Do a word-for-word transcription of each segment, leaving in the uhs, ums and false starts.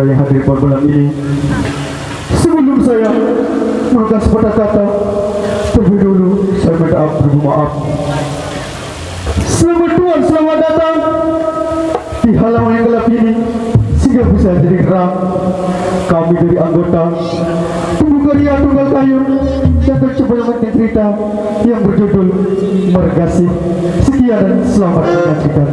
Yang hadir pada malam ini, sebelum saya menekan sepatah kata, terlebih dulu saya minta ampun, maaf. Selamat tuan, selamat datang di halaman yang gelap ini, sehingga bisa jadi terang. Kami dari anggota Pembuka Ria Tunggal Kayu yang akan coba cerita yang berjudul Mergasih. Sekian dan selamat menyaksikan.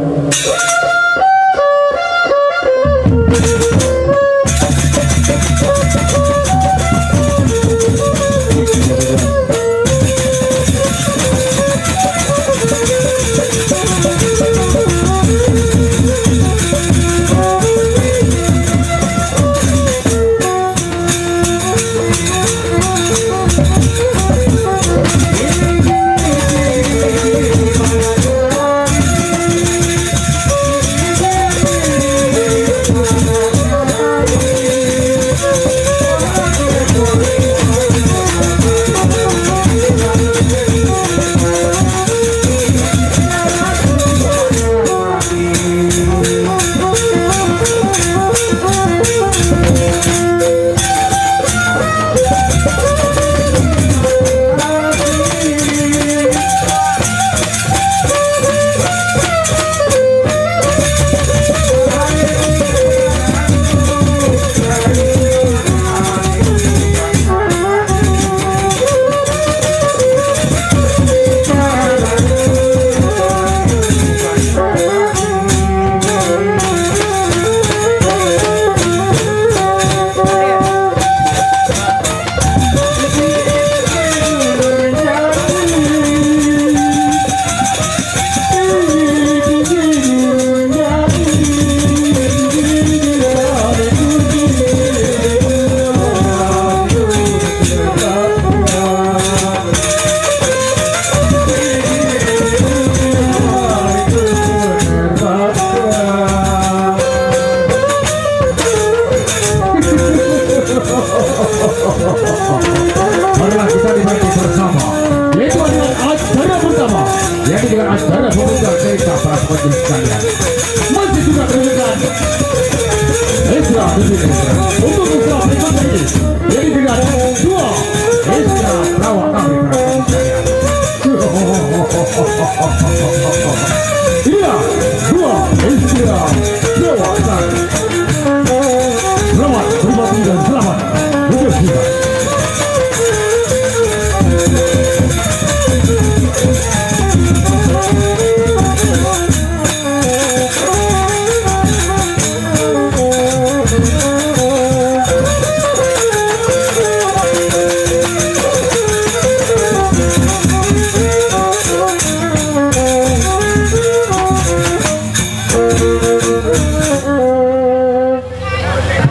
Marilah kita nikmati bersama, yaitu adalah acara pertama, yaitu dengan acara pembuka cerita para pengunjung sekalian. Masih juga terdengar Ezra di sini. Untuk usaha berikutnya ini, jadi dengan dua Ezra Perawat kami para pengunjung sekalian. Inilah dua Ezra Perawat. Selamat menikmati dan selamat menyaksikan.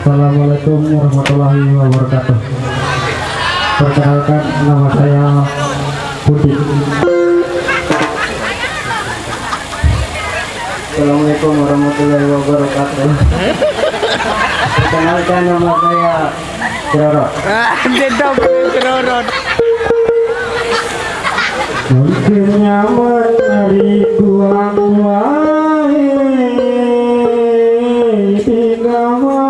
Assalamualaikum warahmatullahi wabarakatuh. Perkenalkan, nama saya Budi. Assalamualaikum warahmatullahi wabarakatuh. Perkenalkan, nama saya Cerorot. Ah, dia tahu kena cerorot. Mungkin nyaman dari kuang wae, tinggal mari.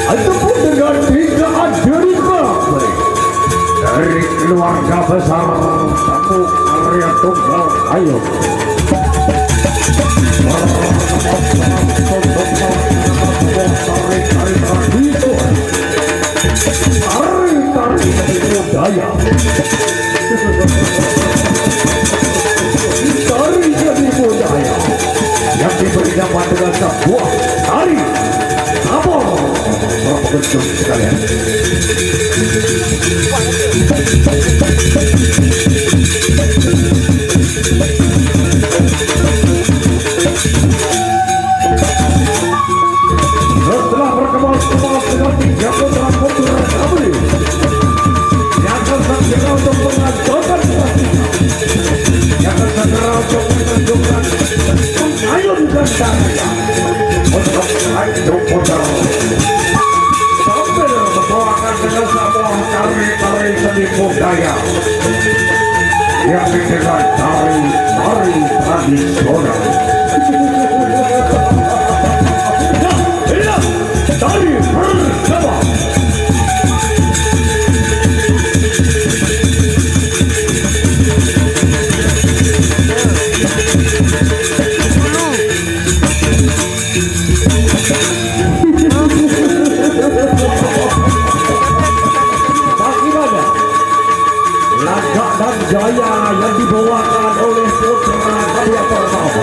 Ataupun dengan tiga adik dari keluarga besar Temu Karya Tunggal. Ayo. Tari, tari, tari, tari, tari budaya. Tari seni budaya yang diberi nama dengan sebuah tari abor. Para pengunjung sekalian. Setelah berkembang-kembang dengan tiga putra-putra kami yang akan segera untuk mengantarkan, yang akan segera untuk menunjukkan pengayun dan daya untuk maju putar sambil membawakan dengan sebuah tari-tari seni budaya yang dikenal tari, tari tradisional. Nah, inilah tari pertama. Bagaimana? Lagak dan gaya yang dibawakan oleh putra kami yang pertama.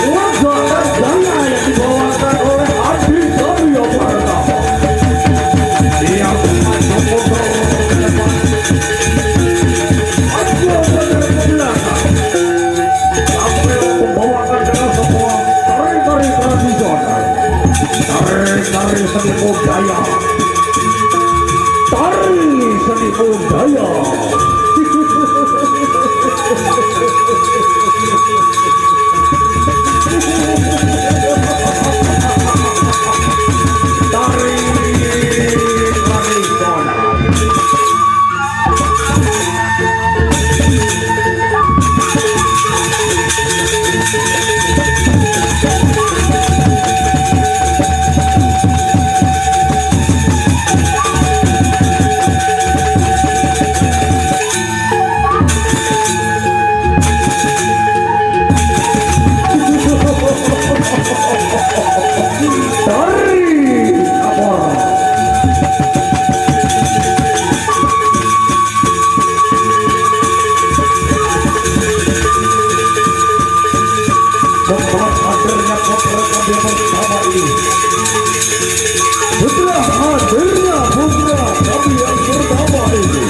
Lagak dan gaya yang dibawakan oleh adik kami yang pertama. Dia bukan putra. Aduh, benar ke belakang. Sambil membawakan dengan semua tari-tari tradisional. Tari-tari seni budaya. Tari seni budaya. Tari tradisional. Dari Abor. Setelah hadirnya putra kami yang pertama ini, setelah hadirnya putra kami yang pertama ini,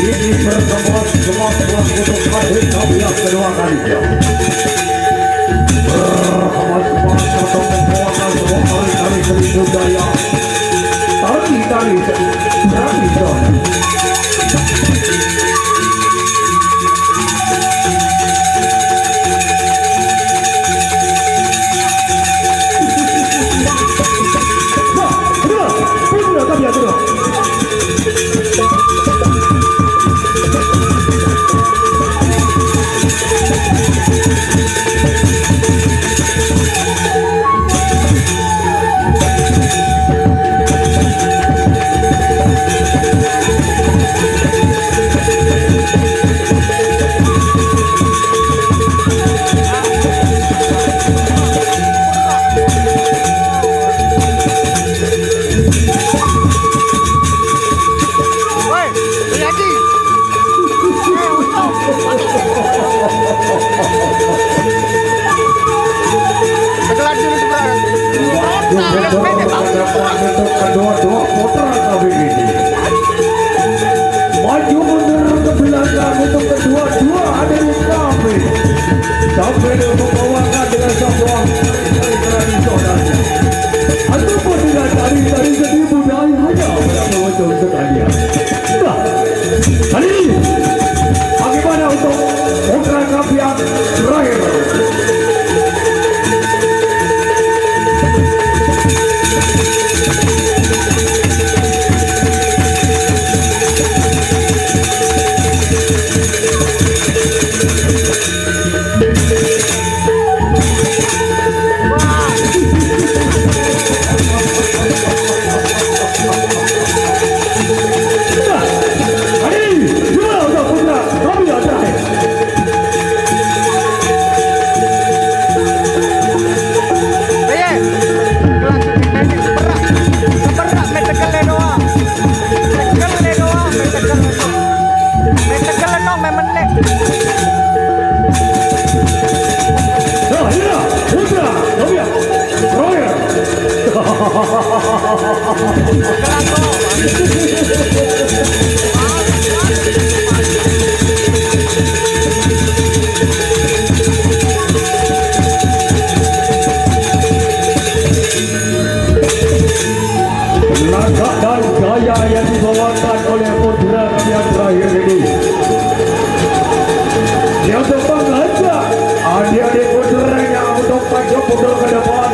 ini pertemuan semakin untuk hadir kami yang kedua kalinya. Bersama-sama untuk membawakan sebuah tari-tari seni budaya. Tari-tari seni tradisional. Kedua-dua putra kami ini maju mundur ke belakang untuk kedua-dua adik kami. Sambil membawakan dengan sebuah tari tradisionalnya. Ataupun dengan tari-tari seni budayanya, para pengunjung sekalian. Nah, kali ini, bagaimana untuk putra kami yang terakhir? Langkah dan gaya yang dibawakan oleh putra kami yang terakhir ini, dia untuk mengajak adik-adik putranya untuk maju mundur ke depan,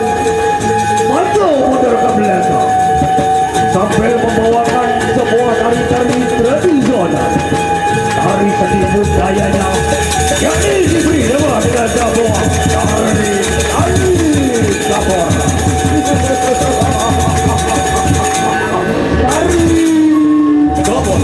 maju mundur ke belakang, sambil membawakan sebuah tari-tari tradisional, tari seni budayanya, yakni diberi nama dengan sebuah tari, tari Gabon. Tari Gabon.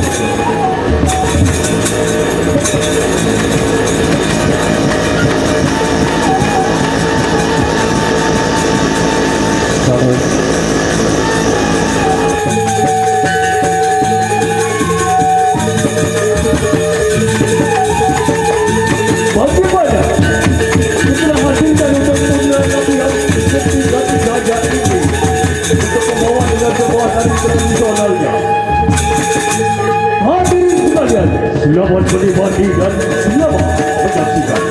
Bagaimana? Setelah hasilkan untuk mengenai latihan ketiga-tiganya ini, untuk membawa dengan sebuah tari tradisionalnya. Hadirin sekalian, selamat menikmati dan selamat menyaksikan.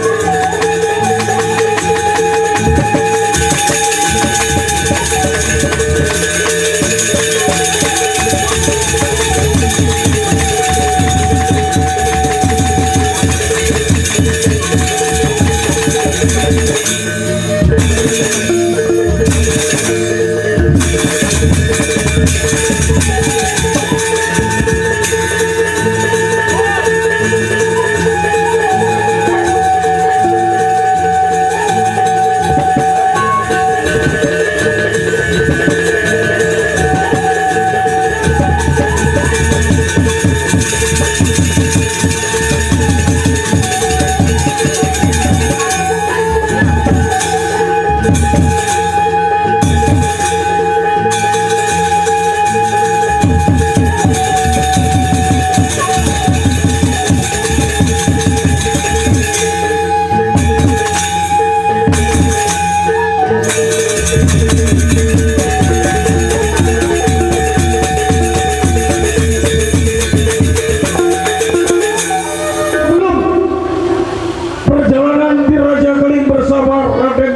Perjalanan di Raja Keling bersama Raden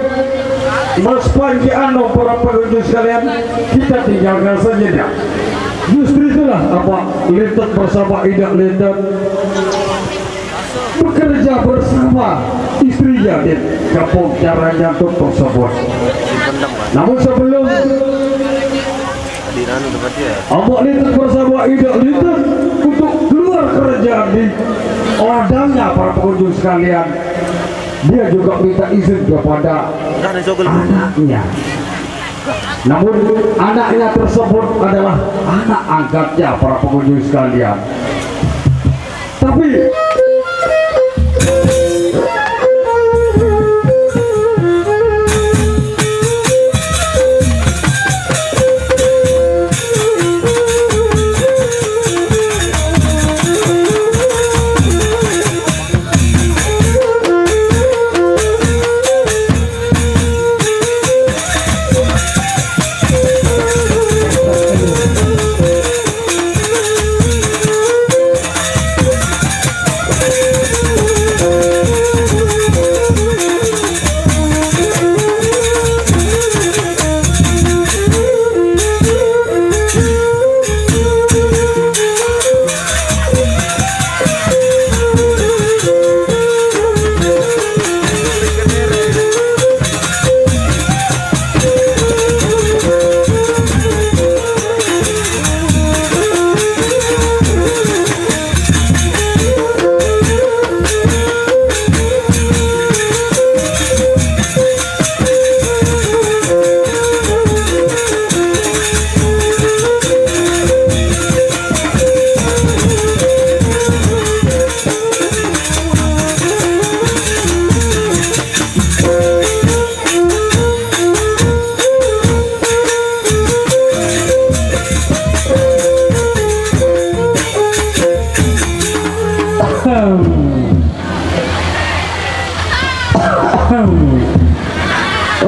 Mas Panji Anom, para pengunjung sekalian, kita tinggalkan saja dah. Justru itulah apa, Lintet bersama Idak Lintet bekerja bersama istrinya di kampung Caranya tersebut. Namun sebelum Amok Lintet bersama Idak Lintet untuk keluar kerja di ladangnya, para pengunjung sekalian, dia juga minta izin kepada anaknya. Namun anaknya tersebut adalah anak angkatnya, para pengunjung sekalian. Tapi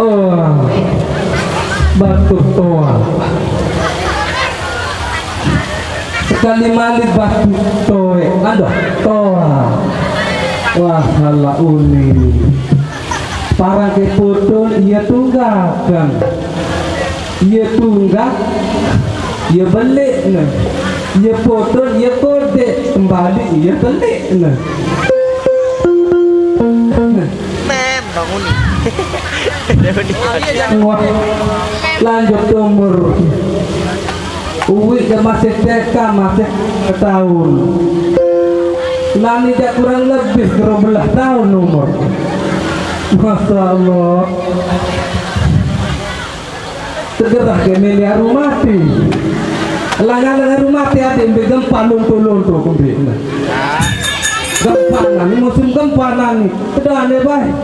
Oh, bat Toa. Sekali mali batu toe, aduh, toa. Wah, salah uni. Parang ke potol, iya tunggakan. Iya tunggak, iya belik ne. Iya potol, iya kodek, kembali, iya belik ne. Mem, bangun. Wah, lanjut umur. Uwi dah masih T K, masih setahun. Nani dah kurang lebih dua belas tahun umur. Masya Allah. Segerah ke meli haru mati. Langan haru mati, adik, mbe gempa lonto-lonto kembe. Gempa nani, musim gempa nani. Sudah aneh baik.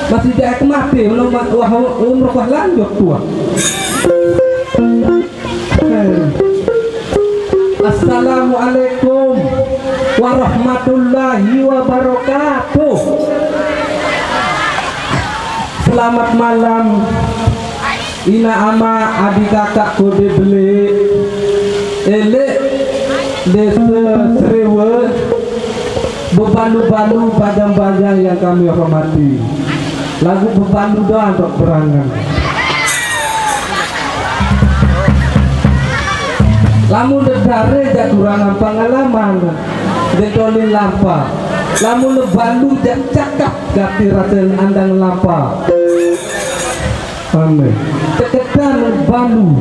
Masih jahat mati, belum ma-, wah, umur wah lanjut tua. Assalamualaikum warahmatullahi wabarakatuh. Selamat malam, ina ama, adi kakak, kode bele, elek, desa Serewe, bebalu-balu, bajang-bajang yang kami hormati. Lagu bebalu doang tok berangan. Lamun dedare jak kurangan pengalaman, detolin lampa. Lamun lebalu jak cakap, gati rasen andang lampa. Amin. Teketan balu.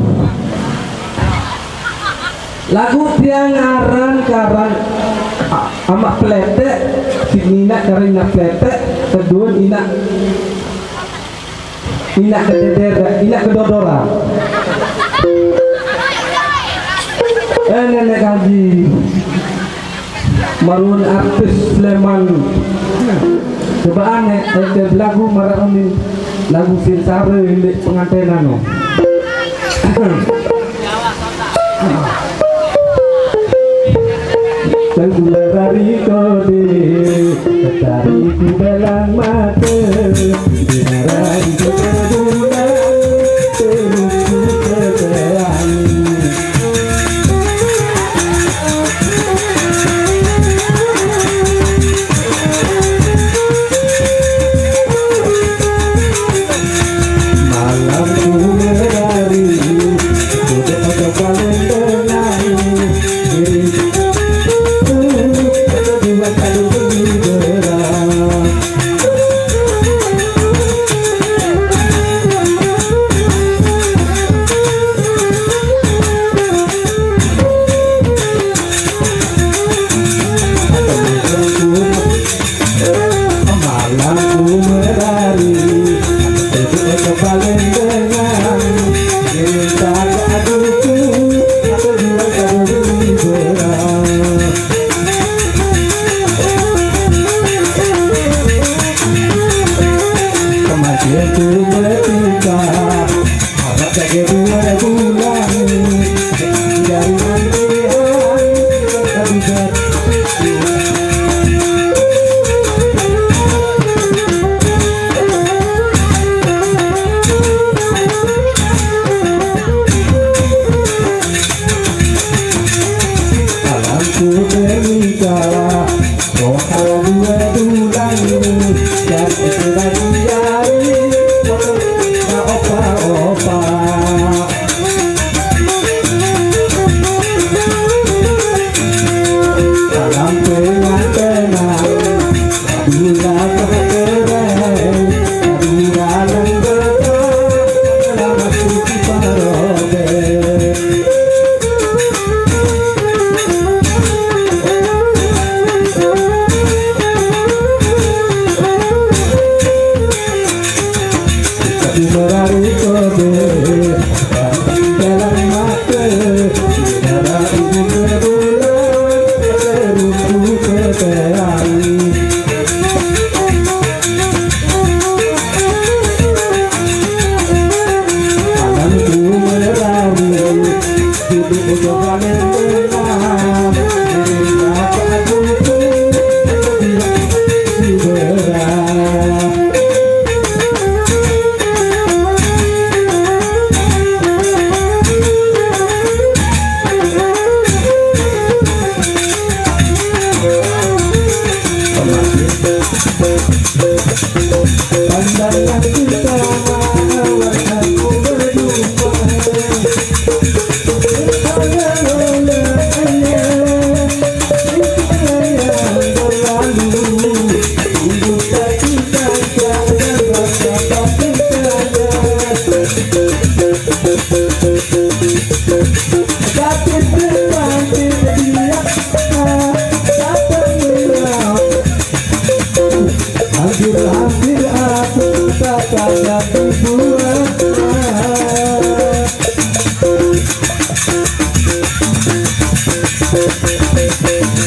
Lagu tiang aran karan a-, amak peletek, si inak karan inak peletek, kedua inak, inak kededer, inak kedodoran. Eh, nenek kaji. Marun artis Sleman. Cobaan, eh, eh, lagu maraunin, lagu sing sare indik pengantenan no. Tenggularari kode, tetapi ku belang mata, dinarari kode bulan, terus ku keterangi. Malam ku menari, duduk pada paling tenang. Dua kali bergerak. Malam ku menari, duduk kembali dengan cinta aduku, atau dua kali bergerak. Kematian ku bertiga, anak jaga dua bulan. Dari nanti hari terduga. Alam ku berita. Opa dua tulang dan sebagian opa-opa. Dalam pengantenan, dua kekereng, dua lembeta, dalam suci parobe. Hampir-hampir aku tak ada dibuat.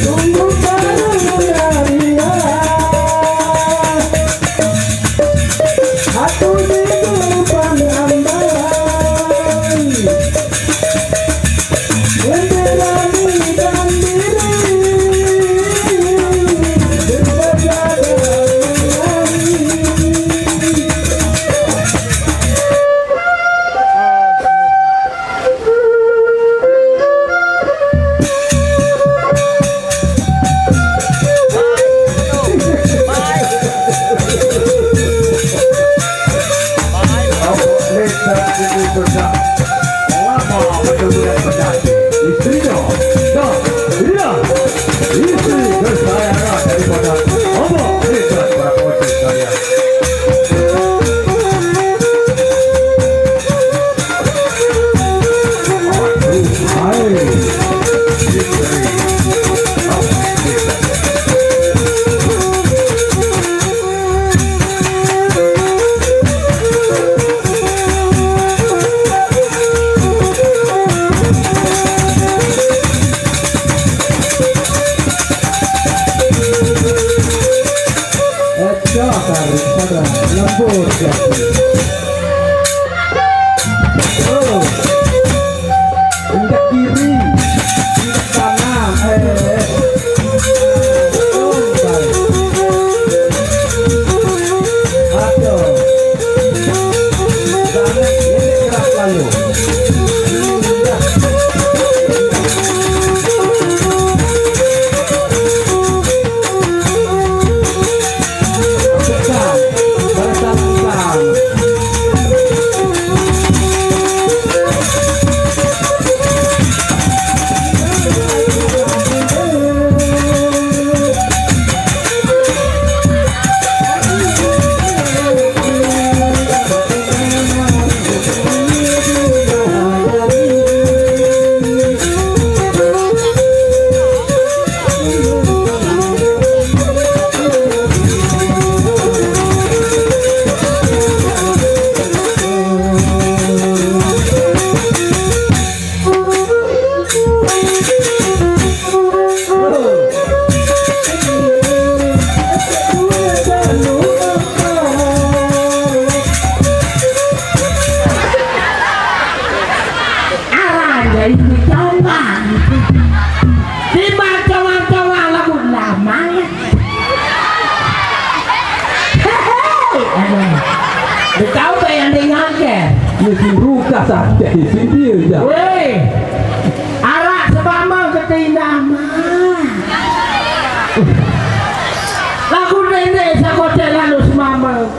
Tunggu baru dari aku di depan ambang. Istrinya, dan inilah istri kesayangan daripada Abah Rizal, para penonton sekalian. Eco tarik pada lembur jati. Oh. Injak kiri, injak kanan, eh. Aduh. Banget, ini keras lalu. Arang dari si Congkang. Si Bang Congkang-Congkang lagu lama ya. Hehe. Aduh. Dia tahu kayak yang dia ngangker. Mesti ruka saja di sini aja. Woi. Arak sebama ketindah mah. Lagu nenek sakote lalu semama.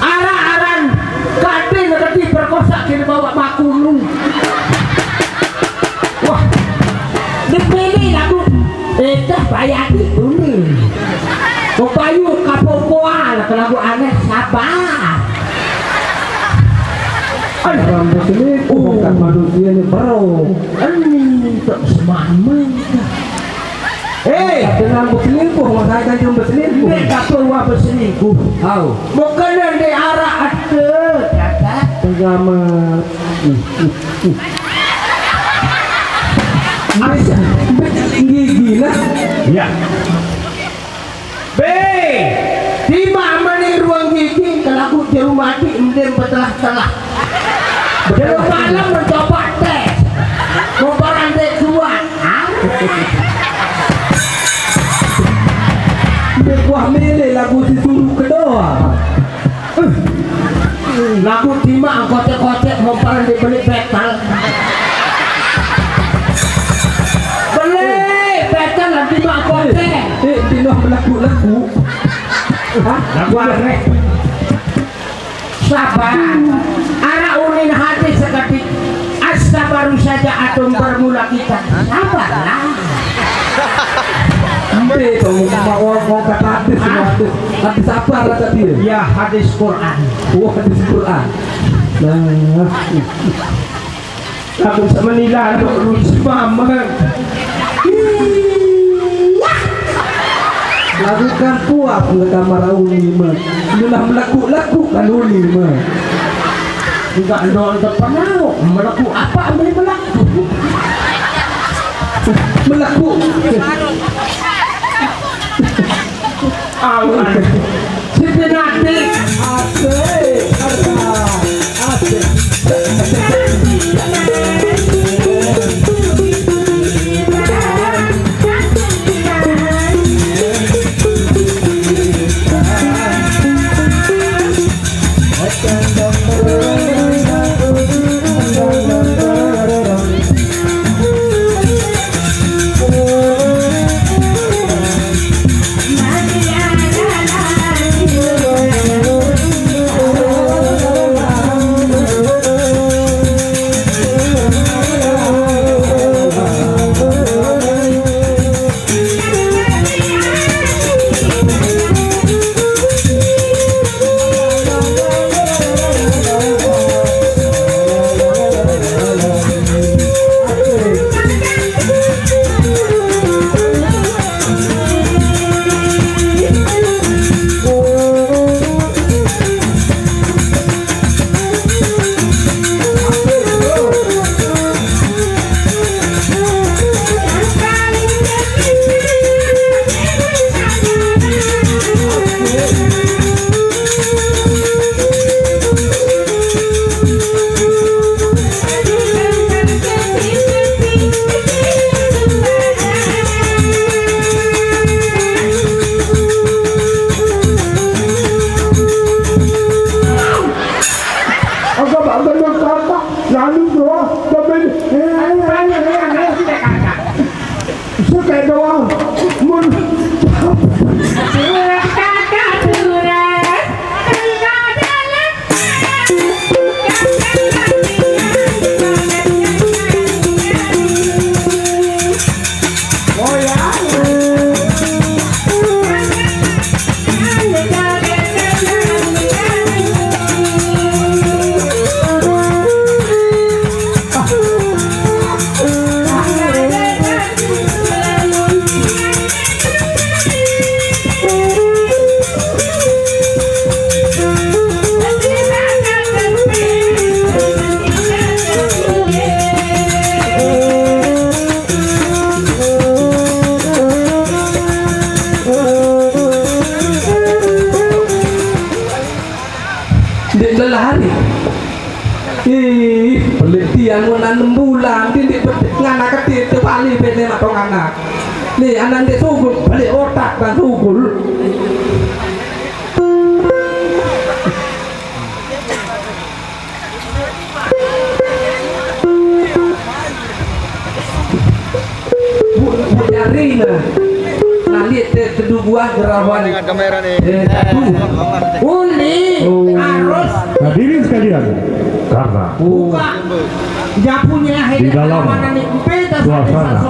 Arak aran kadin ngerti perkosa kini bawa makulu. Wah, dipilih lagu. Eh, dah bayar di dunia. Mau payu kapopoa lah ke lagu aneh sabar. Aduh. Orang berselingkuh bukan manusia ni, bro. Ini tak semama. Eh, dengan berselingkuh, orang kan cuma berselingkuh. Ini tak perlu berselingkuh. Tahu. Bukan yang diarak ada, kata. Agama. Asal, gigi lah. Ya. Be, tiba mani ruang gigi, kelaku jero mati, mending betelah-telah. Jero malam mencoba tes. Kumparan dek kuat. Dek kuah milih lagu si suruh kedoa. Lagu timak kotek-kotek momparan dibeli betal. Beli betal lah timak kotek. Eh, dino belaku-laku. Warek. Sabar. Ara unin hati seketik. Asa baru saja atum bermula kita. Sabarlah. Itu mau mau kata hadis, hadis, hadis apa lah tadi? Ya, hadis Quran. Wah, hadis Quran. Nah. Aku bisa menilai lu semamen. Lagu kan kuat nggak kamar uni mah. Udah meleku-leku kan uni mah. Enggak, enggak, enggak pernah. Meleku apa ambil meleku? Meleku. Awan. Sipin ati. Asik. Asik. Agak agak kakak, lalu doa, tapi suka doa, mun Ndeq lelari. Ih, pelit tiang mun enem bulan, ndeq bedik nganak kedit, tebali bene matong anak. Nih, anak ndeq sugul, balik otak dan sugul. Bu, Bu Nyari, nah. Nah, lihat, eh, kedua buah gerawan. Dengan kamera nih. Eh, satu. Uli, oh. Harus. Hadirin sekalian, karena buka. Dia punya di dalam suasana.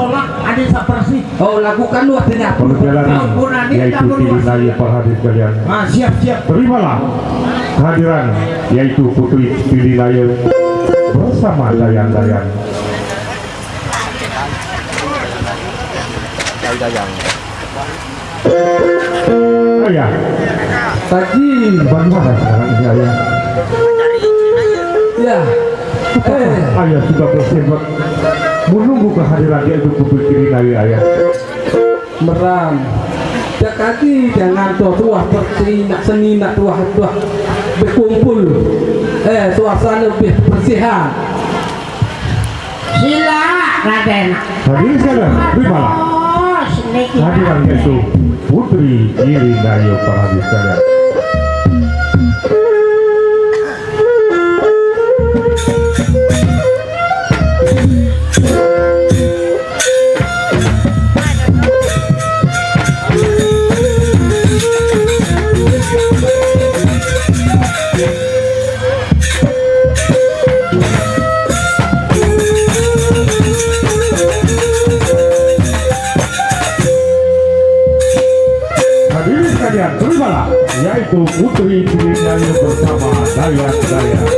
Oh, lagu kan lu artinya apa? Perjalanan, yaitu Pilinaya, para hadirin sekalian. Ah, siap, siap. Terimalah kehadiran, yaitu Putri Pilinaya bersama Dayang-Dayang. Dayang-Dayang. Ayah. Tadi. Bagaimana sekarang ini, Ayah? Ya. Eh. Ayah sudah bersiap menunggu kehadiran dia untuk Putri Pilinaya, Ayah. Merang. Cak kaki jangan tuah-tuah bersinak seninak tuah-tuah berkumpul. Eh, suasana lebih bersihan. Sila, Raden. Hadirin sekalian, terimalah. Terus niki. Hadiran itu Putri Giri Dayo, para hadirin sekalian. Yaitu Putri Pilihan bersama Dayat Dayat.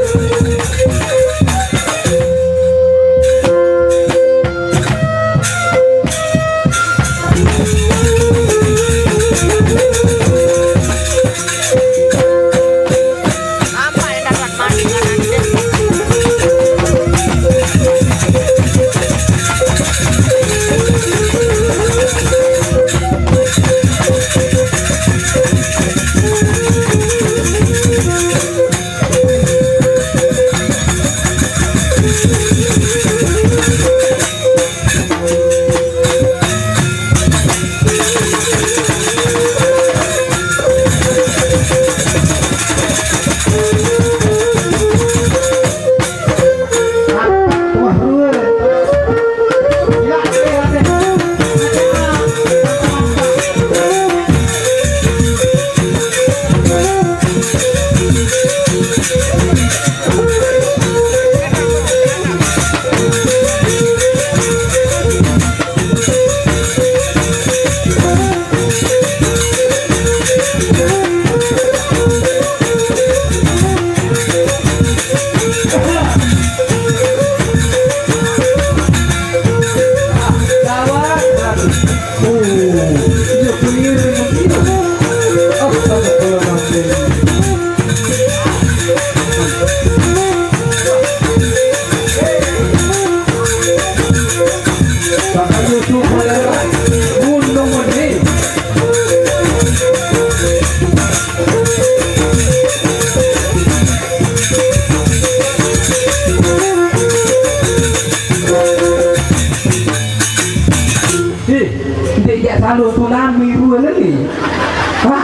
Ih, ndek jak salo tsunami rue leli. Hah?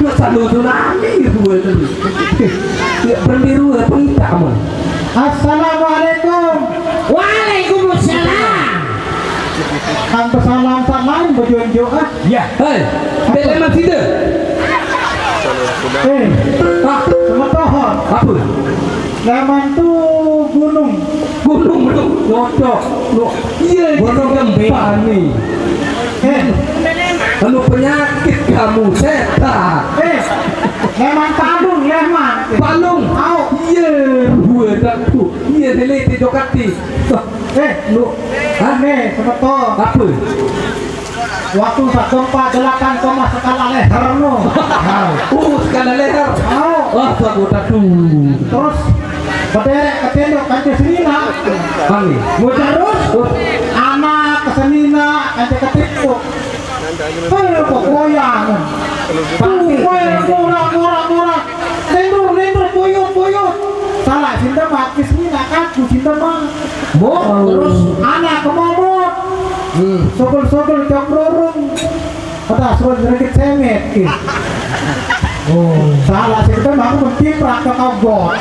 Ndek salo tsunami rue leli. Ya, berhenti rue, apa minta kamu? Assalamualaikum. Waalaikumsalam. Kan pesalam tak lain bejonjok, ah. Ya. Hei, ndek leman sida. Eh, ah, semeton. Apa? Leman tu gunung. Gunung tu, cocok. Lu, iya, gunung gempa ni. Eh. Anu penyakit kamu, setan. Eh, leman Palung, leman. Palung. Au. Iya, rue tak tu. Iya, lele ti dokati. Eh, lu. Hah? Nih, semeton. Apa? Waktu sagempa delapan koma skala Richter no. Oh, skala Richter. Oh. Wah, aku tak tu. Terus bederek ketinduk kanca senina. Kami. Terus anak senina kanca ketinduk. Hei, kok goyang. Weh, murah, murah, murah. Lindur, lindur, buyut, buyut. Salah si Demak, kis mina kaku si Demak. Mo, terus anak kemomot. Hmm. Sogol-sogol cok rurung. Kata suruh nyerikit semet, ki. Oh, salah si Demak, aku mentiprak ke kau bot.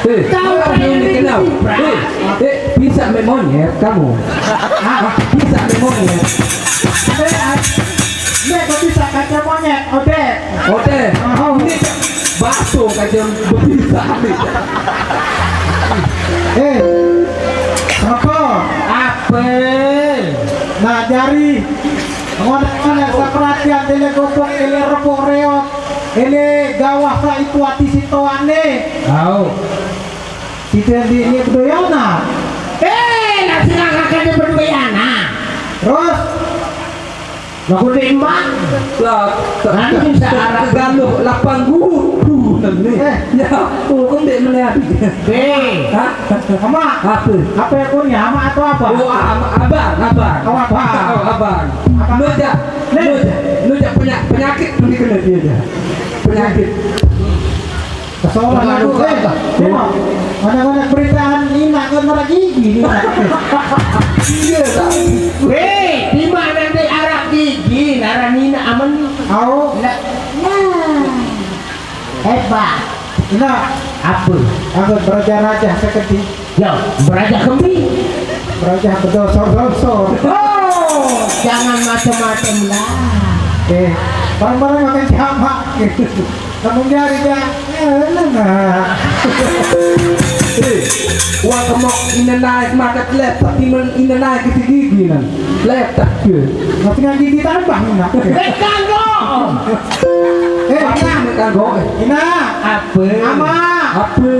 Eh, tahu apa yang dikenal? Eh, eh, bisa main monyet kamu? Ah, bisa main monyet? Eh, ah, ini kok bisa kaca monyet, Odeh? Odeh. Oh. Ini batu kaca bisa. Eh, apa? Apa? Nah, jari ngono-ngono seperhatian dele gobok, dele repuk reot, dele gawah sa itu ati si toane. Au. Kita di ini beduyana. Eh, nak senang kakak dia beduyana. Terus? Lagu tembak. Lah, nanti bisa arah galuh lapan guru nanti. Eh. Ya, oh, kan dia melihat. Eh. Hah? Ama. Apa? Apa yang punya? Ama atau apa? Oh, ama, abang, abang. Oh, abang. Oh, abang. Apa? Lu aja, lu aja, lu aja penya-, penyakit tu dikena dia aja. Penyakit. Kesolah aku, eh. Tengok. Mana-mana beritaan ni nak kena gigi ni. Iya tak? Weh, di mana ni arah gigi, arah ni nak aman ni? Au. Nak. Nah. Hebat. Nah. Apa? Aku beraja-raja seketi. Ya, beraja kembi. Beraja bedosor-dosor. Oh, jangan macam-macam lah. Eh, barang-barang makan jamak. Kamu nyari dia. Eh, nah. Eh, wah kemok ina naik makan letak, timun ina naik ke gigi nan. Letak ke. Masih ngaji ditambah nak. Letak dong. Eh, Ina. Ina. Apa? Ama. Apa?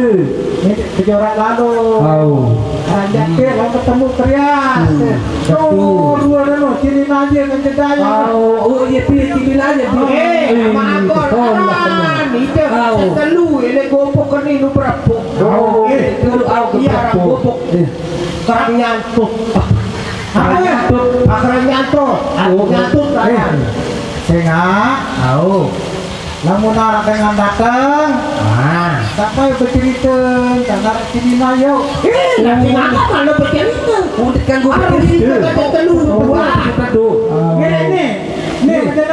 Ini kejorak lalu. Au. Orang jatuh, orang ketemu kerias. Hmm, oh, betul. Dua dah no, ciri aja kan jedaya. Au, oh, iya, pilih ciri aja, pilih. Eh, eh, sama aku, betul, betul. Itu, au, sekelu, ini gopok ke ni, lu berapa? Oh, eh, itu, au, iya, berapa? Orang gopok. Eh. Kerang nyantut. Apa? Kerang nyantut. Kerang nyantut. Aku nyantut, eh, kan? Sengak. Au. Lamun arep dengan dateng, ah, tak payah bercerita, tak arep sini ayo. Eh, nanti mama kalau bercerita. Udah kan gua bercerita, kata telu. Wah, kita tuh. Ini, ini, ini, ini,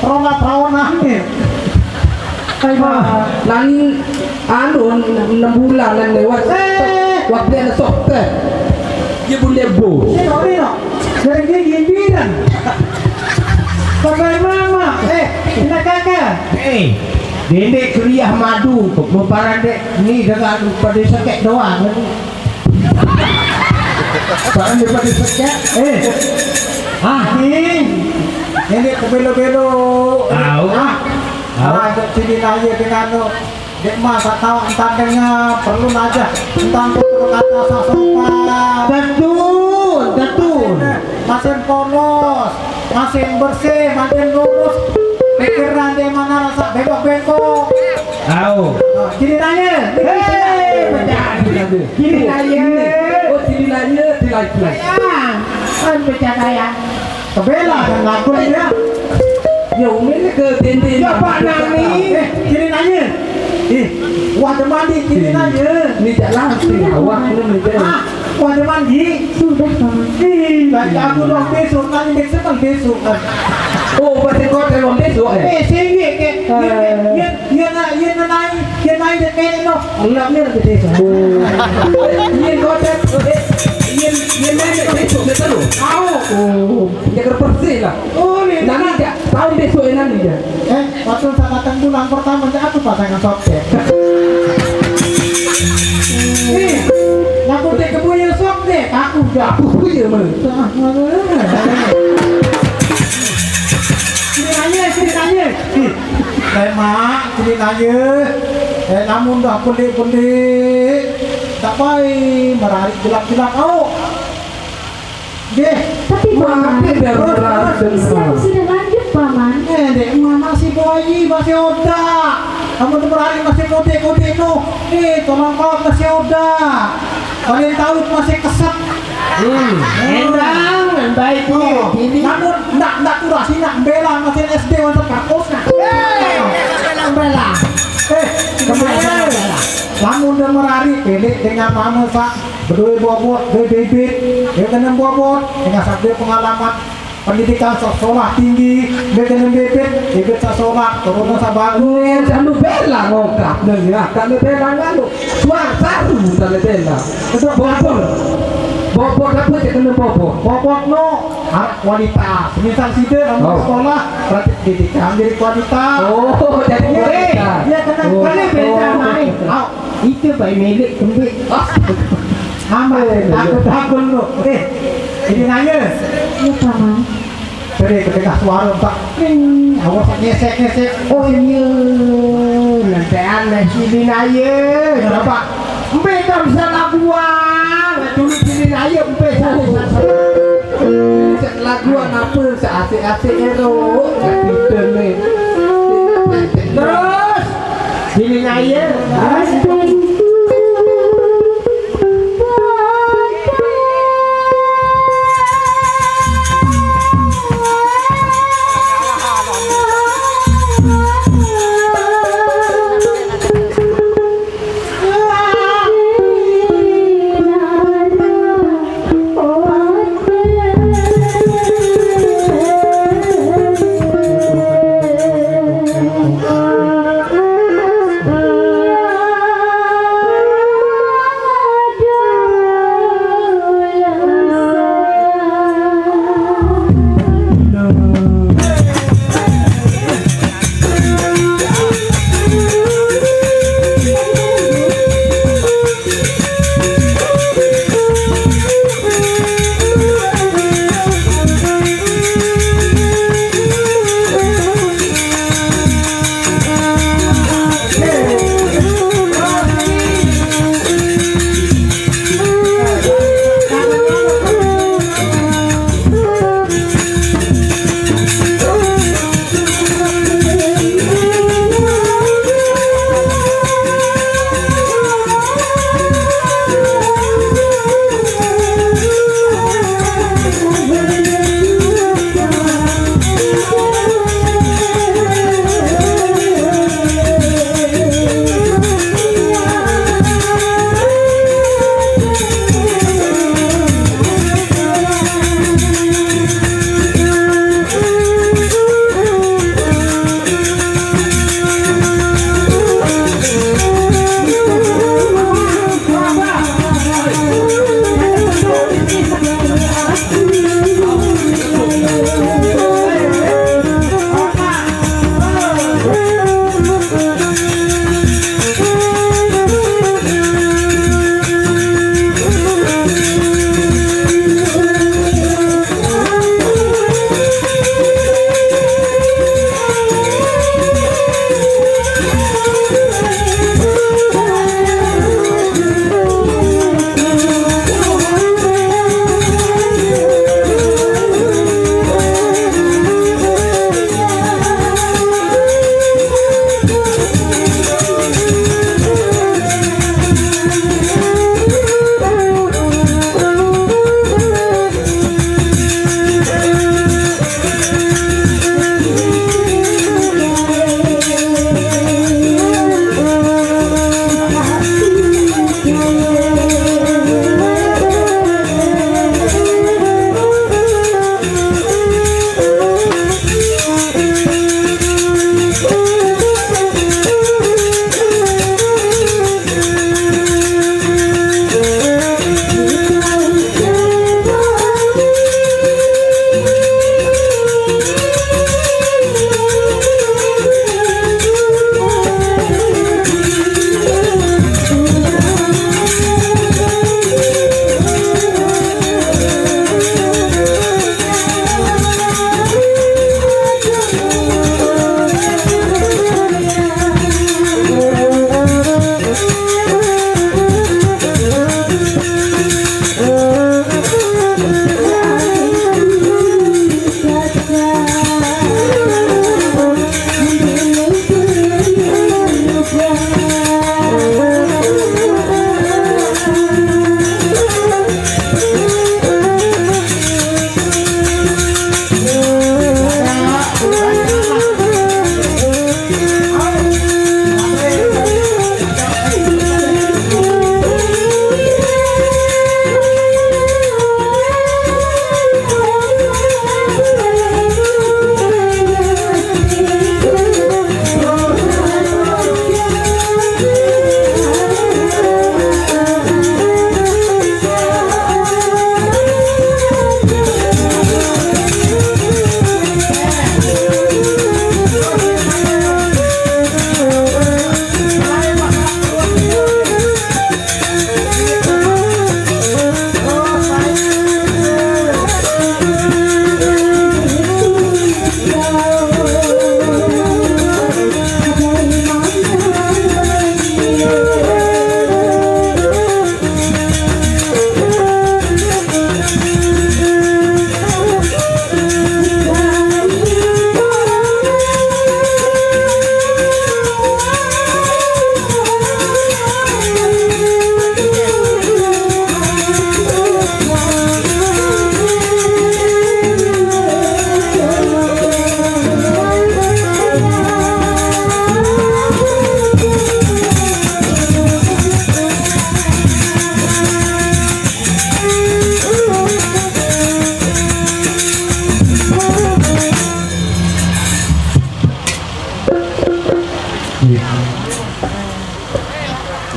perona-perona nih. Kayak, ah, nang anu, enam bulan yang lewat. Eh. Waktu dia sok teh. Dia pun dia bos. Ini kau ni, no? Dari dia gimbiran. Sampai mama, eh, kena kakak. Eh, dendek kuliah madu, kok memparan dek ni dengan pada sekek doang. Barang dia pada sekek, eh. Ah, ni. Dendek kebelo-belo. Tahu. Ah. Tahu. Ah, sini aja dengan tu. Dek mah, tak tahu entah dengar, perlu aja entah tu kata sasopan. Betul, betul. Masin polos, masin bersih, masin lurus. Pikiran di mana rasa bengkok-bengkok. Tahu. Oh, jadi nanya. Hei, pecah. Jadi nanya. Oh, jadi nanya, di lain. Sayang, kan pecah sayang. Kebela dan lagu dia. Ya, umi ni ke dinding. Ya, Pak Nani. Eh, jadi nanya. Eh, wah, teman di, jadi nanya. Ni tak langsung awak ni, ni tak. Ah, wah, teman di. Sudah, Pak. Ih, baca aku dong besok, nanti besok kan besok kan. Oh, pasti kau terlalu besok, eh? Eh, sini ke. Ye, ye, ye na, ye na nai, ye nai de kene no. Enggak, ni ada desa. Oh. Ye kau tak, eh, ye, ye nai de desa, betul? Tahu. Oh. Jaga bersih lah. Oh, ni. Nanti tak, tahun besok yang nanti dia. Eh, waktu saya datang bulan pertama, tak aku pasangan softtek. Nih, lagu teh kebuya softtek, aku dah. Aku punya mah. Sini nanya, sini nanya. Ih, lemak, sini nanya. Eh, namun dah pelik-pelik. Tak baik, merarik gelap-gelap kau. Deh, tapi, Paman, maaf ya, biar terus, terang, terus. Usia sudah lanjut, Paman. Eh, dek, emak masih bayi, masih oda. Kamu tuh berani masih mudik-mudik tuh. Eh, tolong kau masih oda. Paling tahu masih keset. Hmm. Endang, baik. Oh, ini. Namun ndak, ndak kurang sih, nak bela masih S D untuk kampus, nah. Eh, bela. Eh, kemarin. Lamun udah merari, pilih dengan mama, Pak. Berdua bobot, berdua bibit, dia kena bobot, dengan sabda pengalaman pendidikan sekolah tinggi, dia kena bibit, bibit sekolah, turun sabagus. Jangan bela ngokap, nengah, tak bela nganu. Suang saru, tak bela. Itu bobot. Bobot apa cek kena bobot? Bobot no, harap kualitas. Misal sida, oh, sekolah, berarti pendidikan jadi kualitas. Oh, jadi kualitas. Dia kena, oh, kena beda, oh, main. Au. Itu bayi milik kembik. Amat, eh, takut-takut lu. Eh, ini nanya. Iya, Paman. Tadi kedengar suara tak. Ring, awas nyesek-nyesek. Oh iya, nanti aneh si Binaya. Kenapa? Embe tak bisa laguan. Dulu si Binaya embe salah. Laguan apa? Seasik-asik ero. Tapi demi. Terus. Sini aja.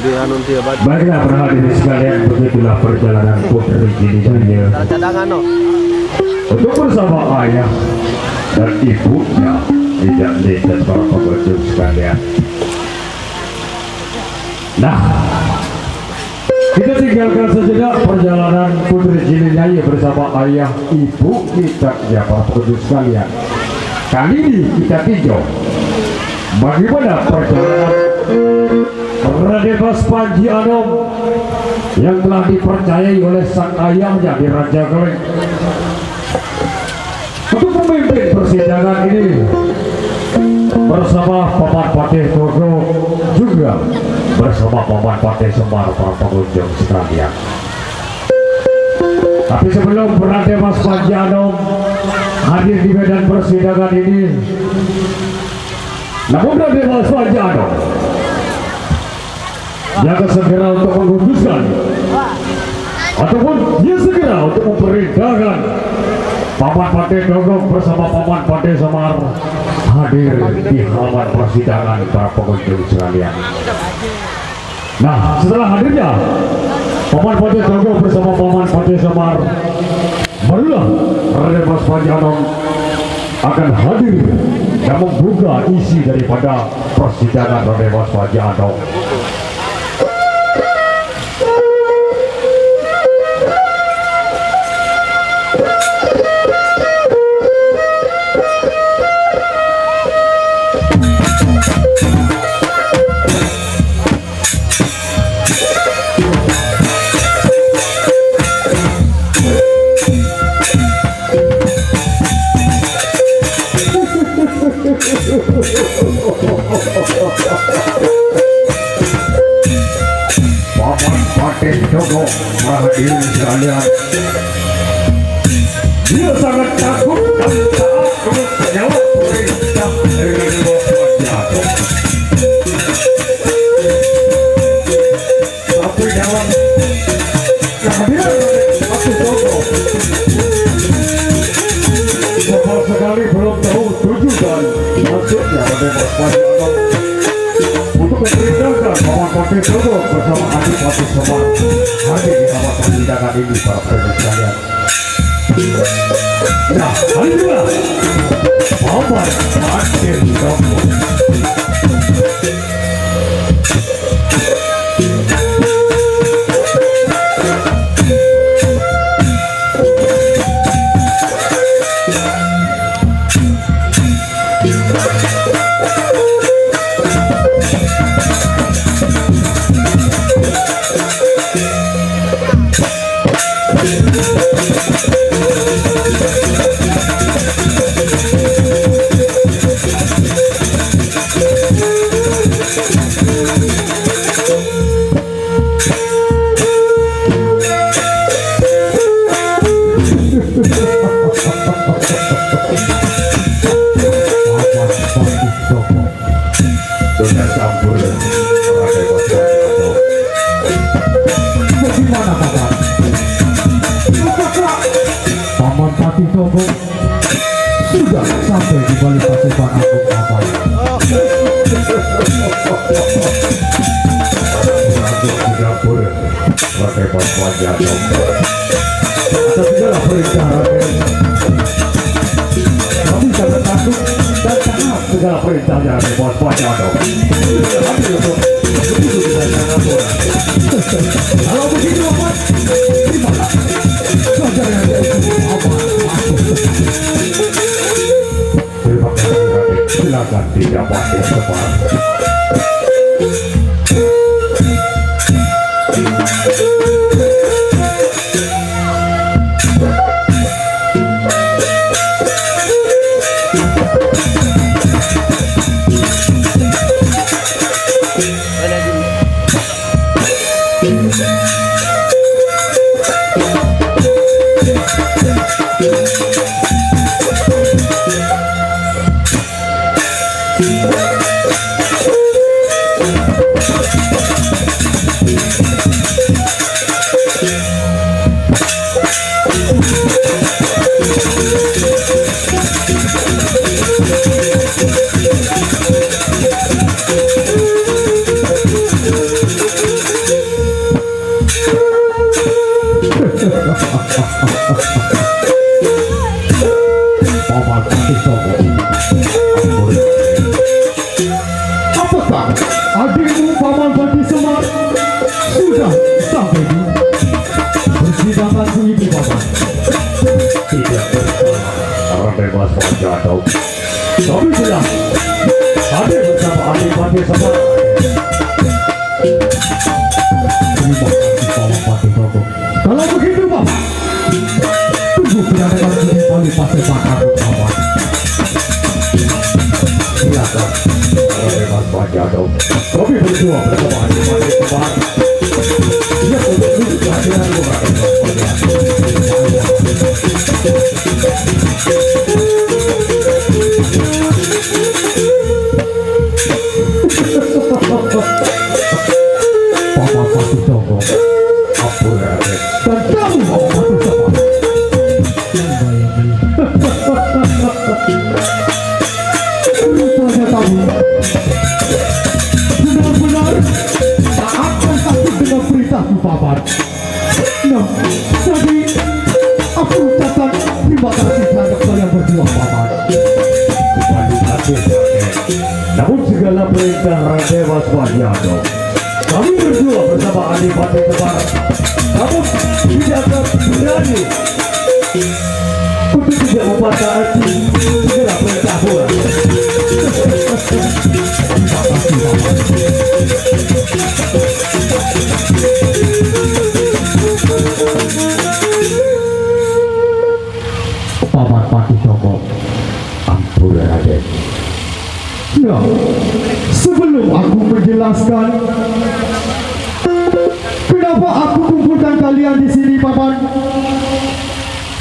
Di anu dia, Bang. Baiklah, para hadirin sekalian, begitulah perjalanan Putri Jinidaya. Ada cadangan, no? Untuk bersama ayah dan ibunya, tidak, nih, dan para pengunjung sekalian. Nah, kita tinggalkan sejenak perjalanan Putri Jinidaya bersama ayah, ibu kita, ya, para pengunjung sekalian. Kali ini kita tinjau bagaimana perjalanan Raden Mas Panji Anom yang telah dipercayai oleh sang ayahnya di Raja Keleng untuk memimpin persidangan ini bersama Paman Patih Togog, juga bersama Paman Patih Semar, para pengunjung sekalian. Tapi sebelum Raden Mas Panji Anom hadir di medan persidangan ini, namun Raden Mas Panji Anom, dia akan segera untuk memutuskan ataupun dia segera untuk memerintahkan Paman Patih Togog bersama Paman Patih Semar hadir di halaman persidangan, para pengunjung sekalian. Nah, setelah hadirnya Paman Patih Togog bersama Paman Patih Semar, barulah Raden Mas Panji Anom akan hadir dan membuka isi daripada persidangan Raden Mas Panji Anom. Paman Patih Togog, hadirin sekalian, dia sangat takut dan taat menurut segala perintah dari Raden Mas Panji Anom. Tapi dalam kehadiran Raden Patih Togog, sama sekali belum tahu tujuan dan maksudnya Raden Mas Panji Anom untuk memerintahkan Paman Patih Togog bersama Adik Patih Semar hadir di tempat persidangan ini, para hadirin sekalian. Nah, kali juga Paman Patih Togog. Sudah campur. Bagaimana, Paman? Apakah Paman Patih Togog sudah sampai di balik pasukan Agung Aman? Masuk ke dapur. Pakai bos wajah dong. Ada segala perintah, Raden. Kami sangat takut dan taat segala perintahnya, Raden, bos wajah dong. Hadir untuk begitu kita sangat. Kalau begitu, Paman, terima kasih. Saja yang ada itu, Paman. Terima kasih, Raden. Silakan didapat, ya, Semar. Adikmu Paman Pati Semar sudah sampai di persidangan ini, Paman. Tidak bersalah. Orang bebas saja dong. Tapi jelas, hadir bersama Adipati Semar. Terima kasih, Paman Pati Togok. Kalau begitu, Paman, tunggu kedatangan di Bali Paseban aku, Paman. Silakan. Kalau bebas saja dong. Kami berdua bersama Adipati Semar. Dia untuk duduk hadiran. Paman Pati Togok. Ampun, Raden. Dan kamu, Paman Pati Semar. Rupanya kamu benar-benar taat dan takut dengan perintahku, Paman. Nah, jadi aku ucapkan terima kasih terhadap kalian berdua, Paman. Terima kasih, Raden. Namun segala perintah Raden Waspahiano, kami berdua bersama Adipati Semar, namun tidak akan berani untuk tidak mempertaati segala perintah Tuhan. Paman Pati Togok. Ampun, Raden. Nah, sebelum aku menjelaskan kenapa aku kumpulkan kalian di sini, Paman.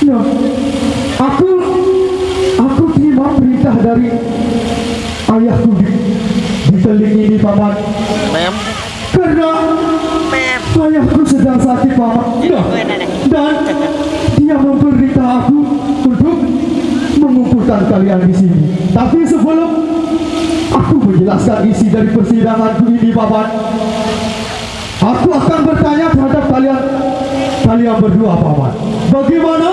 Nah, aku aku terima perintah dari ayahku di, di teling ini, Paman. Mem. Karena ayahku sedang sakit, Paman. Nah, dan dia memerintah aku untuk mengumpulkan kalian di sini. Tapi sebelum aku menjelaskan isi dari persidanganku ini, Paman, aku akan bertanya terhadap kalian, kalian berdua, Paman. Bagaimana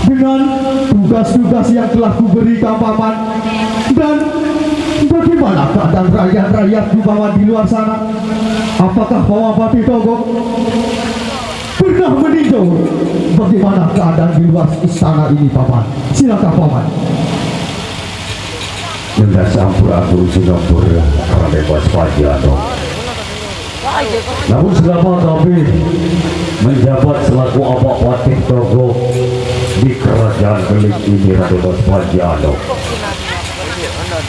dengan tugas-tugas yang telah kuberikan, Paman? Dan bagaimana keadaan rakyat-rakyatku, Paman, di luar sana? Apakah Paman Pati Togok pernah meninjau bagaimana keadaan di luar istana ini, Paman? Silakan, Paman. Nanda Sampurasun Singapura, Raden Waspahiano. Namun selama kami menjabat selaku Amang Patih Togok di kerajaan Keling ini, Raden Waspahiano,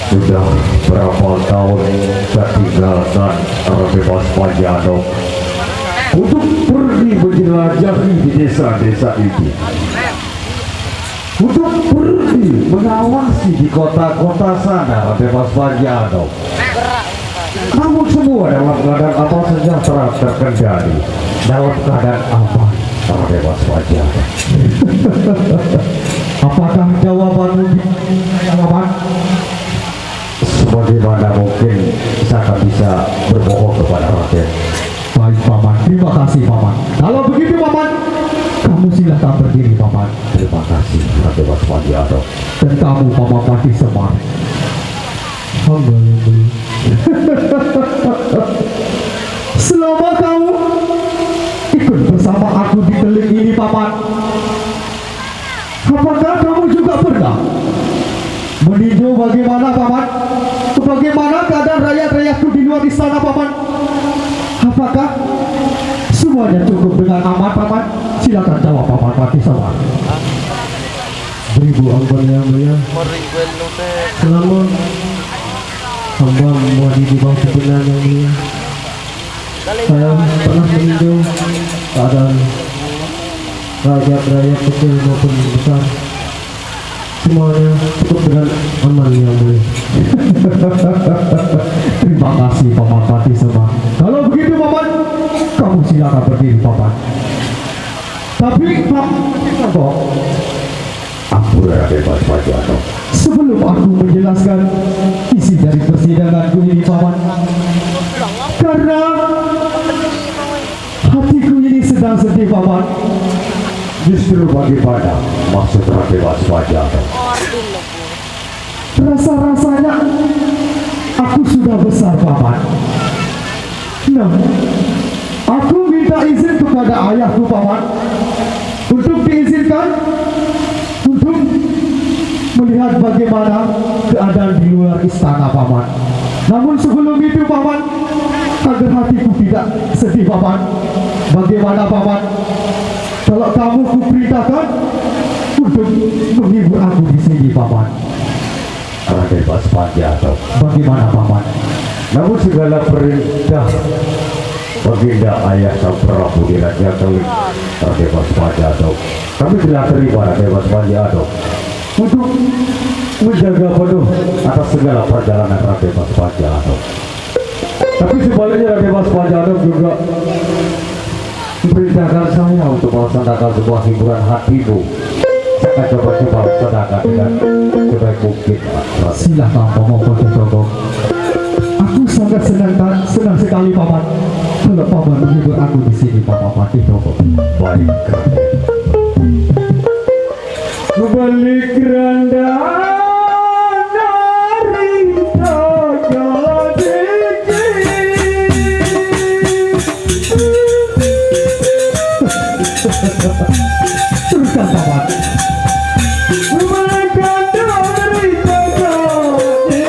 sudah berapa tahun saya tinggalkan, Raden Waspahiano, untuk pergi menjelajahi di desa-desa ini, untuk pergi mengawasi di kota-kota sana, Raden Waspahiano. Namun semua dalam keadaan aman sejahtera terkendali, dalam keadaan aman, Raden Waspahiano. Apakah jawabanmu, Paman? Sebagaimana mungkin saya akan bisa berbohong kepada Raden? Baik, Paman. Terima kasih, Paman. Kalau begitu, Paman, kamu silakan berdiri, Paman. Terima kasih, Raden Waspahiano. Dan kamu, Paman Pati Semar. Hamba yang mulia. Selama kamu ikut bersama aku di Keling ini, Paman, apakah kamu juga pernah meninjau bagaimana, Paman? Bagaimana keadaan rakyat-rakyatku di luar istana, Paman? Apakah semuanya cukup dengan aman, Paman? Silakan jawab, Paman Pati Semar. Beribu ampun, Yang Mulia. Selama hamba menjadi bangsa benar, Yang Mulia, saya pernah meninjau keadaan rakyat-rakyat kecil maupun besar. Semuanya cukup dengan aman, Yang Mulia. Terima kasih, Paman Pati Semar. Kalau begitu, Paman, kamu silakan berdiri, Paman. Tapi, Pak, kok? Ampun, Raden Waspahiano. Sebelum aku menjelaskan isi dari persidanganku ini, Paman, karena hatiku ini sedang sedih, Paman. Justru bagaimana maksud Raden Waspahiano? Rasa-rasanya Aku sudah besar, Paman. Nah, aku minta izin kepada ayahku, Paman, untuk diizinkan untuk melihat bagaimana keadaan di luar istana, Paman. Namun sebelum itu, Paman, agar hatiku tidak sedih, Paman. Bagaimana, Paman, kalau kamu kuperintahkan untuk menghibur aku di sini, Paman? Raden Mas Panjatau. Bagaimana, Paman? Namun segala perintah Baginda Ayah Sang Prabu Diran Jangkauan, Raden Mas Panjatau, kami telah terima, Raden Mas Panjatau, untuk menjaga penuh atas segala perjalanan Raden Mas Panjatau. Tapi sebaliknya, Raden Mas Panjatau juga memerintahkan saya untuk melaksanakan sebuah hiburan hatimu. Saya akan coba-coba laksanakan dengan sebaik mungkin, Pak. Silahkan, Paman Patih Togong. Aku sangat senang, ta- senang sekali, Paman, kalau Paman menghibur aku di sini, Paman Patih Togong. Baik, Raden. Balik randang narita jalani. Teruskan, Paman. Balik randang narita jalani.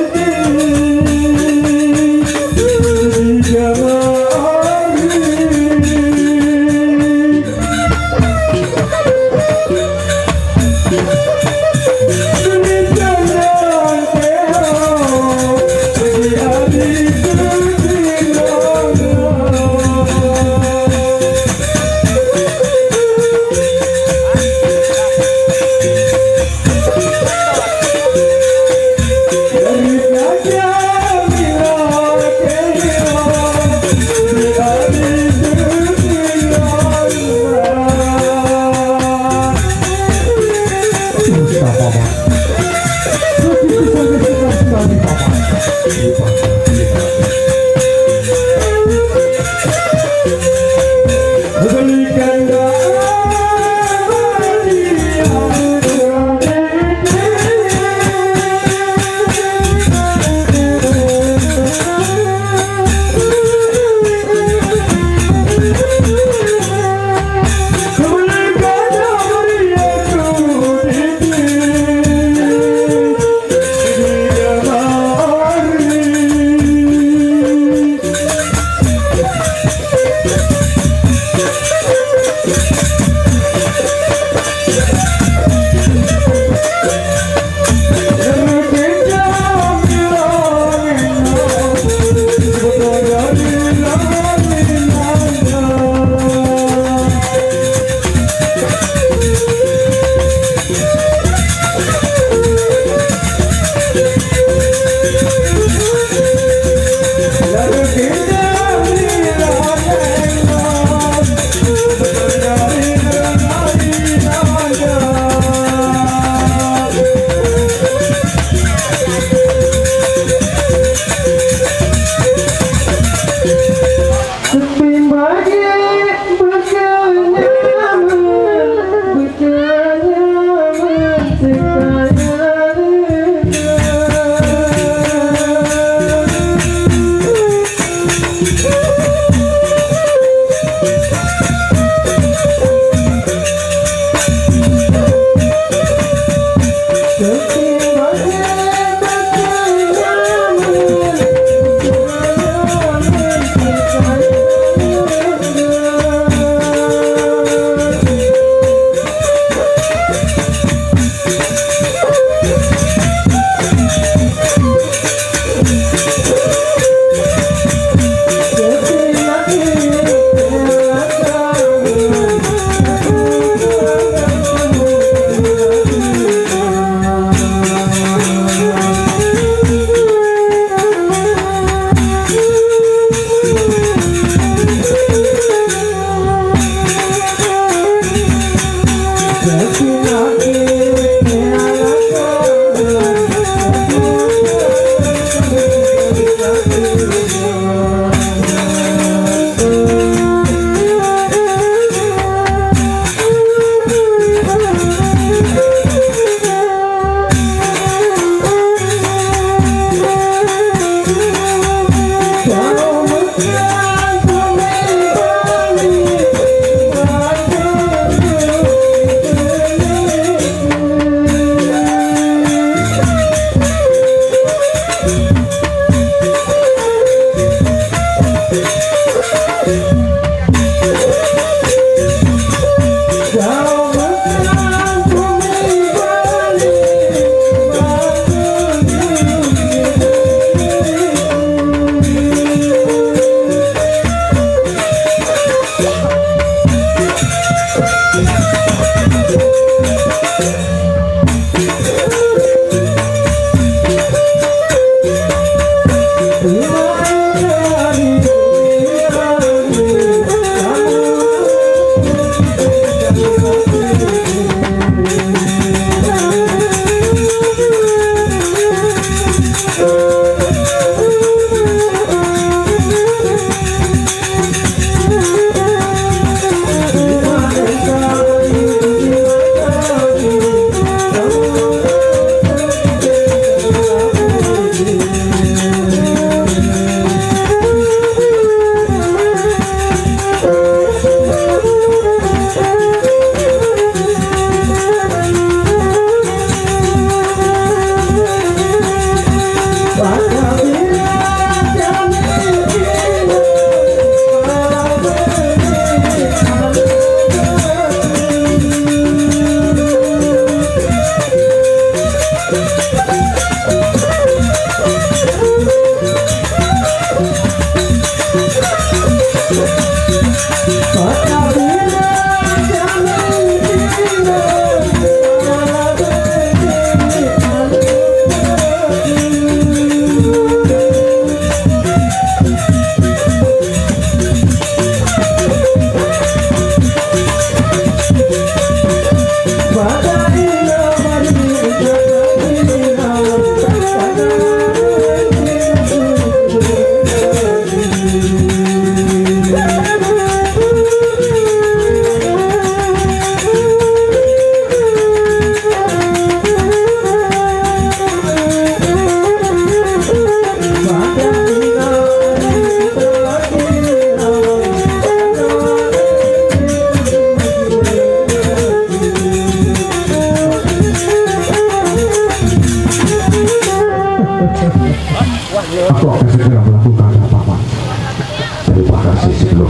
Jalani.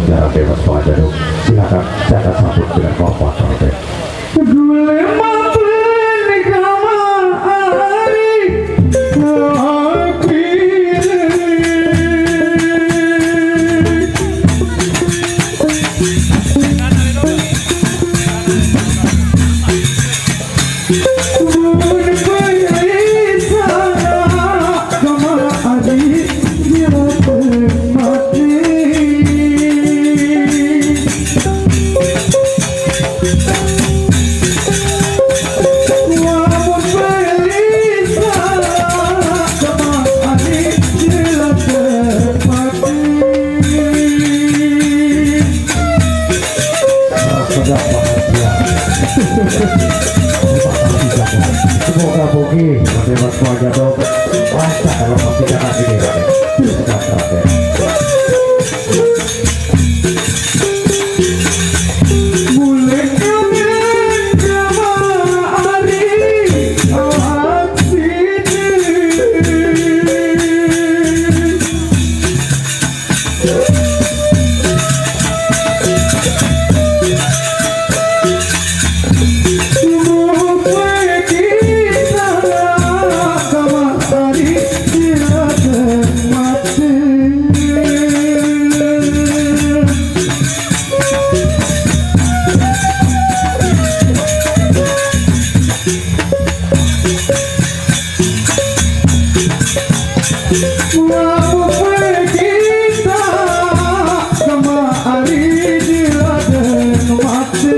Jarak bebas pengajar. Silakan, silakan sambut dengan hormat, Raden. Gule mampir kamari. Sudah bahagia. Terima kasih, Joko. Semoga Bogi, Raden Mas Wajado, lancar dalam persidangan ini, Raden. Silakan, Raden. Mulai kami kemari, aksi.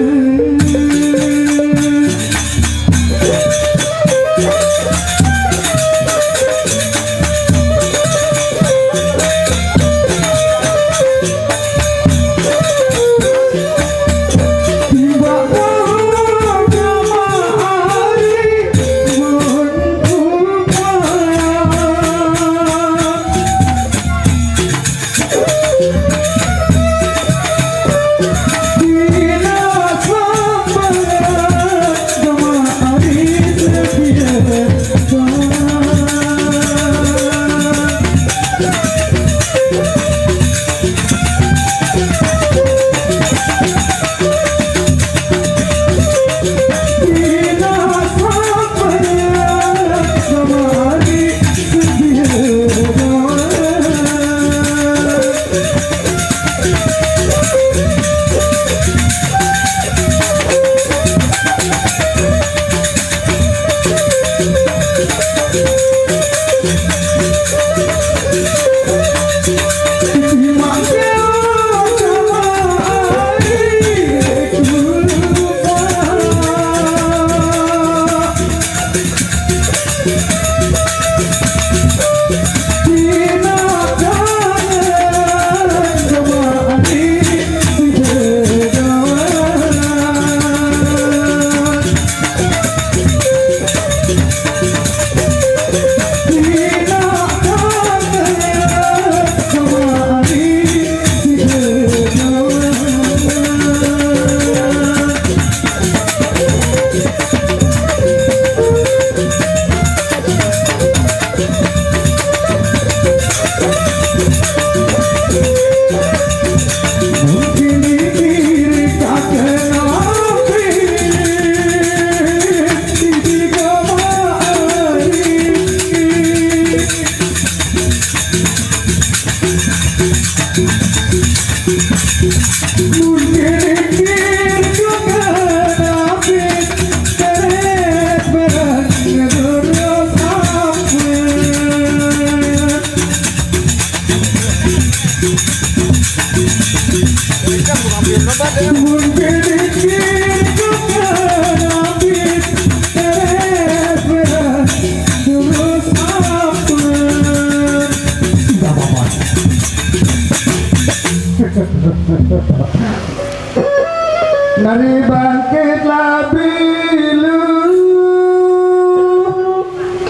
Nari bangkit labilu.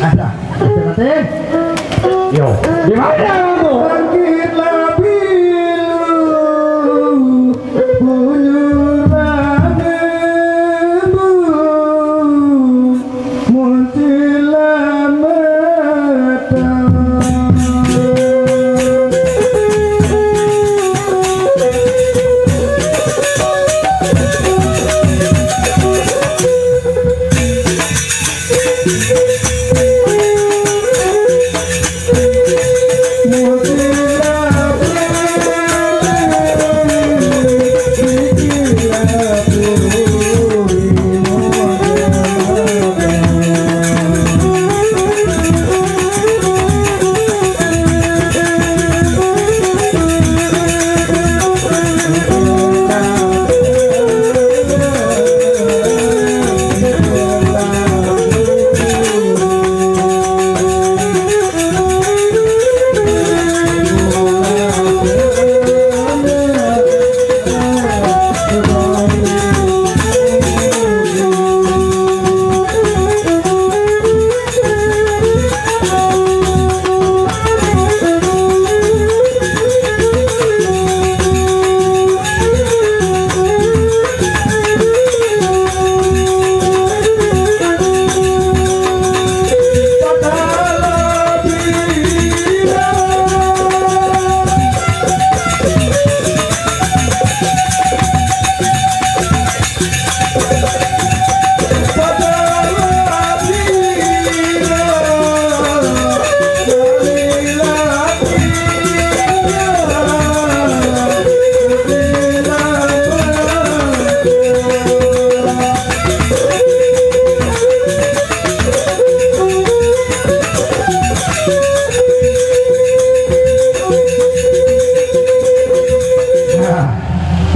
Ada, mati, mati. Yo, di mana kamu? Bangkit labilu, bulu rame, muntilan mata.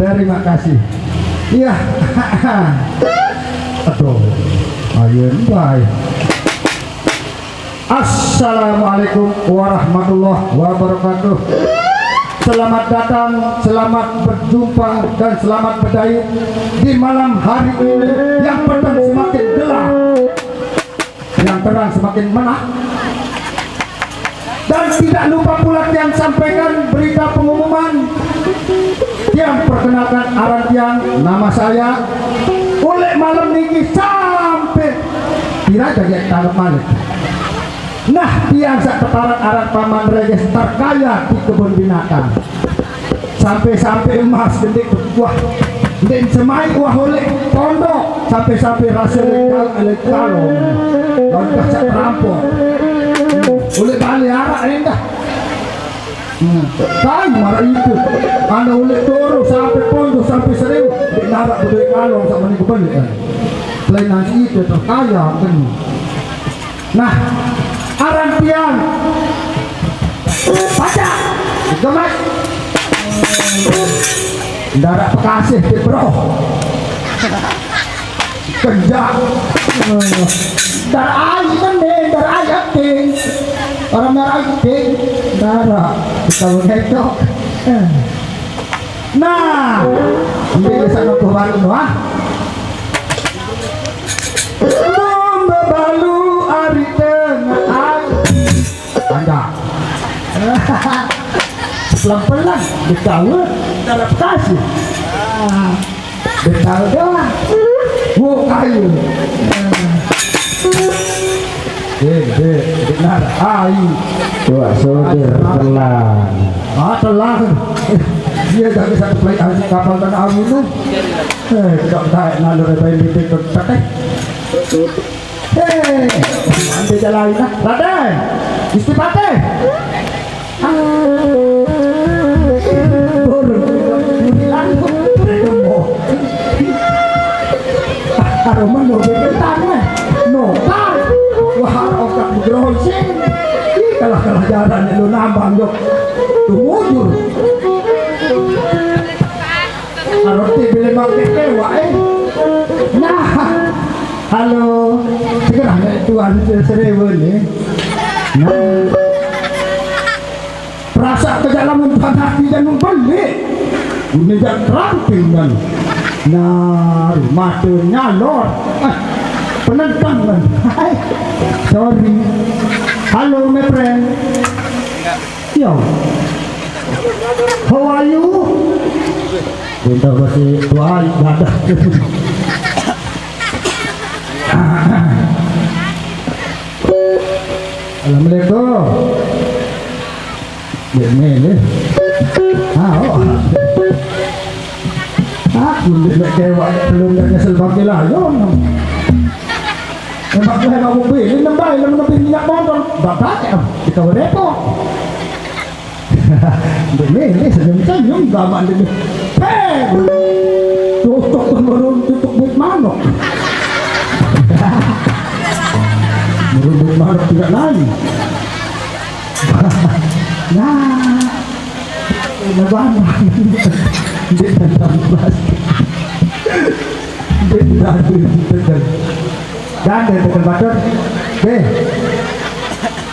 Terima kasih. Iya. Aduh, ayo, bye. Assalamualaikum warahmatullahi wabarakatuh. Selamat datang, selamat berjumpa, dan selamat berdayu di malam hari ini yang petang semakin gelap, yang terang semakin menah. Dan tidak lupa pula Tiang sampaikan berita pengumuman. Tiang perkenalkan aran Tiang, nama saya. Oleh malam niki sampai tidak jadi taruh malik. Nah, Tiang sak teparan aran Paman Reges terkaya di kebun binatang. Sampai-sampai emas gendek wah, gendek semai wah oleh pondok, sampai-sampai rasa legal oleh kalong. Lawan kaca terampok. Oleh balik arak endah. Hmm. Tahu marah itu. Anda oleh toro sampai pondok sampai seribu. Di narak bedoi kalong sama ni kebalik kan. Selain nasi itu terkaya kan. Nah, aran Tiang. Pacak. Gemas. Ndaraq pekasih ti, Bro. Kenjak. Ndaraq ai mene, ndaraq ai akting. Orang ndaraq ai akting. Ndaraq. Kita begitu. Nah, ini bisa ngebuh baru, wah. Domba balu ari tengah ai. Anda. Pelan-pelan, betawa, adaptasi. Ah, betawa doang. Wo kayu. Eh, eh, benar. Ai. Wah, soder, telan. Ah, telan. Dia tak bisa play anjing kapal tanah abu tu. Eh, tak tak nalur dari bibit tu. Eh. Hei, ambil jalan lah. Raden, Gusti Patih. Burung, burung lalu, ketemu. Aroman mau berkentang, eh. No, kan. Wah, otak bergerosing. Ih, kalah-kalah jalan lu nambang, Jok. Tuh mujur. Aroti bile mangke kewak, eh. Nah, halo. Segera nek tuan seribu ni. Nah. Perasa ke dalam umpan hati dan membeli. Ini jak teramping dan. Nah, mata nyalor. Ah, penentang dan. Hai. Sorry. Halo, my friend. Yo. How are you? Minta masih tuai dadah. Assalamualaikum. Dia mele. Ah, oh. Aku ndeq kewak belum nyesel pakai layon. Emang gue mau pilih nembak, ilmu lebih minyak motor, bapak ya, kita repot. Ndeq mele senyum-senyum, gamaq ndeq mele. Hei! Tutuk merun tutuk buit manuk. Merun buit manuk tidak lali. Nah, ini banyak. Ndeq tentang plastik. Ndeq tentang plastik. Gandeng tekan batur. Be.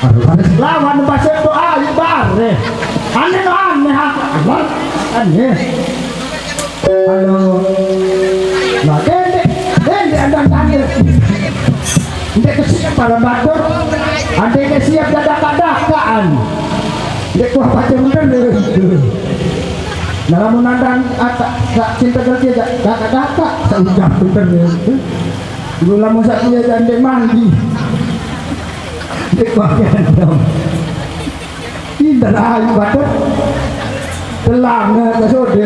Aduh, ada selawan bahasa itu ayo bare. Aneh no aneh apa? Aneh. Halo. Nah, dendek, dendek andang tangil. Ndeq kesiap para batur. Andai ke siap dadak-dadakan. Ndeq kuah baca bener deh. Nah, lamun andang atak sak cinta kerja dadak-dadak, sak ucap bener deh. Dulu lamun sak dia jande mandi. Dia pakai dong. Indah lah, ayu batuk. Telang, eh, kasode.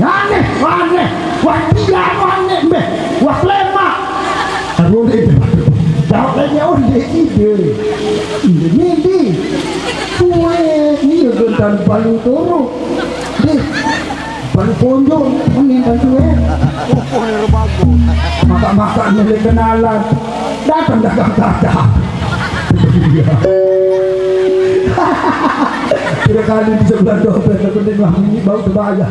Aneh, aneh. Wah, dia aneh, meh. Wah, lemak. Aku ni, jawab tanya, oh, dia ide. Ini, ini. Kue, ini, gentan balu turun. Deh. Baru kunjung, mending bantu, eh. Opo ni rebago? Makan-makan milih kenalan. Datang dagang dadah. Iya. Tiga kali di sebelah dompet, aku tengok bunyi bau terbahaya.